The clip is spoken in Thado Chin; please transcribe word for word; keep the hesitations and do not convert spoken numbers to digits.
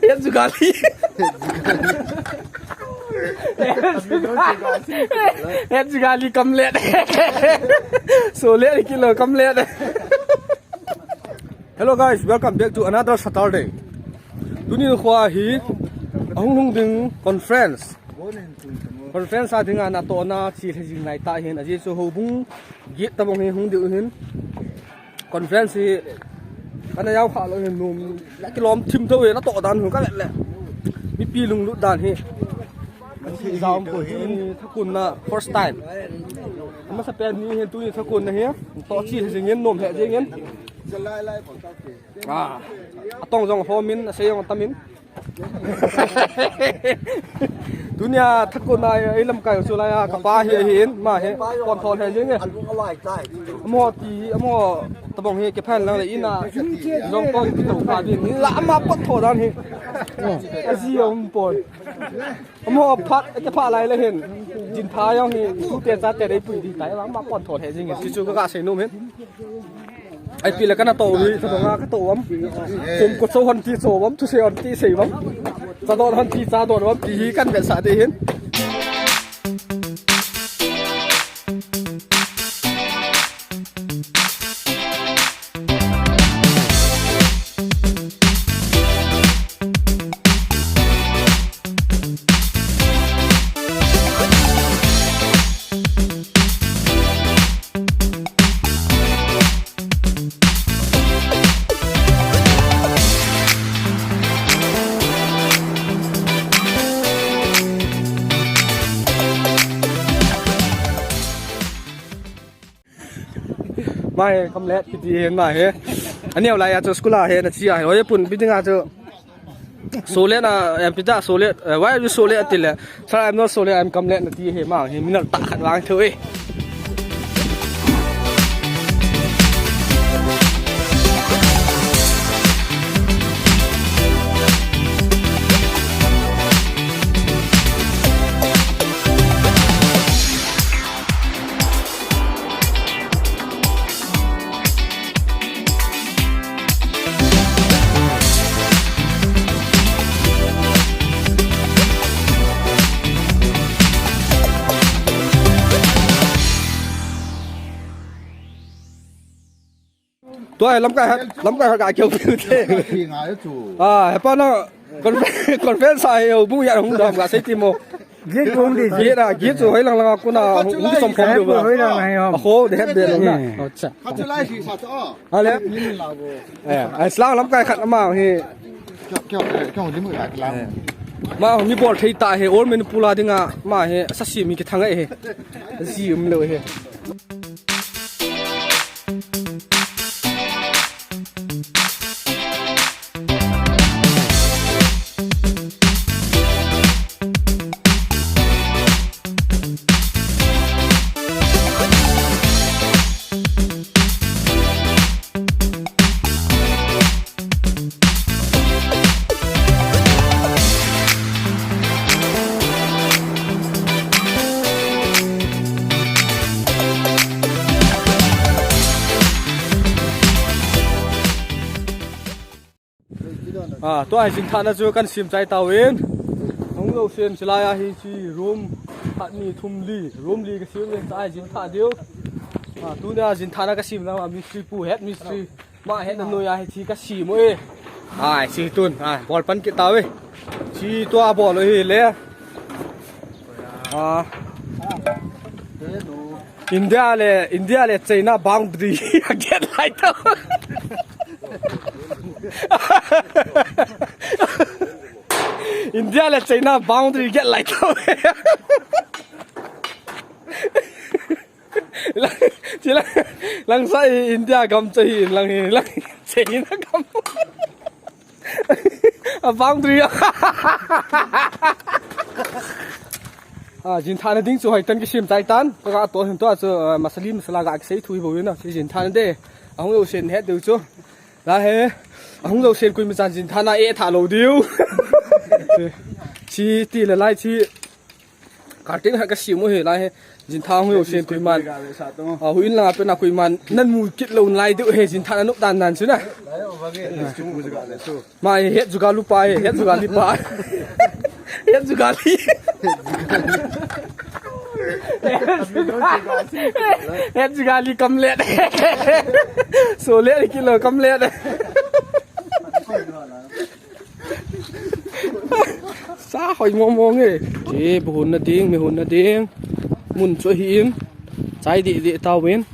Het jugali. Het jugali kamlet. Solet kilo kamlet. Hello guys, welcome back to another Saturday. Tuni nikho hi ahung lhung ding conference. Conference a dinga natohna chi lhejing lai tah hin, ajeh chu houbung gate tabang hi hung diu hin. Conference hi kana jao kha lou hin nom le kilom thim thou hi, natoh dan hi ka le le. Mipi lunglut dan hi. Jao ko tuni thakunna first time. Amasapen ni hin tuni thakunna hi. Toh chi lhejing in nom lhejing in. Ah, atong jong homin, asei jong tamin. Tunia thakunna ei lamkai chu laiya kapa hi ahin, ama hi pon thol he jing e. Amaho ti hi, amaho tabang hi kiphen lang le ina jong pon ti to pa din. Ni la ama pon thol dan hi. Aji um pon. Amaho phat, kiphat lai le hin. Jintha jong hi, tute chate dei pui di tai, ama pon thol he jing e. Chu chu ka, ka sei nom hin. Ipi le kana toh hi, tadong a katoh uvam. Kum ko cho hon ti cho uvam, thusei hon ti sei uvam. Chadon hon ti chadon uvam, ti hi kan vetsah ding ahin. Ama hi kamlet kiti hi ama hi. Aneo laiya chu school a hi ana chi a hi. Hoi pun building a chu Solet na, em, pita solet, eh, why are you solet ati le? Sir, I'm not solet, I'm kamlet nati hi ama hi, minal tah khat vang thou e. Tua hi lamkai hat, lamkai hat ka keu keu te. Hi ngai chu. Ah, hepa na conference, conference a hi houbung ijat hung dam ka sei ti mo. Gate hung di. Gate a, gate chu hoi lang lang a kona hung som khom diu ba. Hoi lang lang hi hom. A ho de het de lang na. Hmm. Acha. Khat chu lai si sa chu. Ale. Min la bo. Eh, ai slang lamkai khat ama hi. Kya, kya, kya, kya lim la la. Eh. Ama hi mi bol thei tah hi, all Manipur a dinga ama hi sa si mi kithang e hi. Sa si um lou hi. Ah, tua hi jingthahna chu kan sem chai tauvin. Hung lou sen chilai a hi chi room khat ni thum li, room li ka sem uvin, tua hi jingthah diu. Ah, tunia jingthahna ka sem na mistri pu, head mistri. Ma head na noi a hi chi ka sem u e. Ai, chi tun, ai, bol pan kit tau e. Chi tua bol u hi le. Ah. India le, India le China boundary a get lai tau. India le China boundary get lai tau. Lang, chi lang, lang sa India gam cha hi, lang hi, lang China gam. A boundary a. Ah, jingthahna ding chu hoitan kisem chai tan. Ka ga to hin to chu, ah, masali masala ga kisei thui bou na. Chi jingthahna de. Ahung lou sen het diu chu. La he. Ahung lou sen koima chan jingthahna e tha lou diu. Chi ti le lai chi. Curtain khat ka sem u hi lai hi. Jin thang hui sen kuiman. A hui lang ape na kuiman. Nan mu kit lo lai du he jin thang na nup dan nan su na. Ma he het juga lupa he, het juga lipa. Het juga li. Het juga li kamlet. So le kilo kamlet. Sa hoi mo mo nge. Che bu hun na ding, mi hun na ding. Mun chu hi in. Chai di di tawin.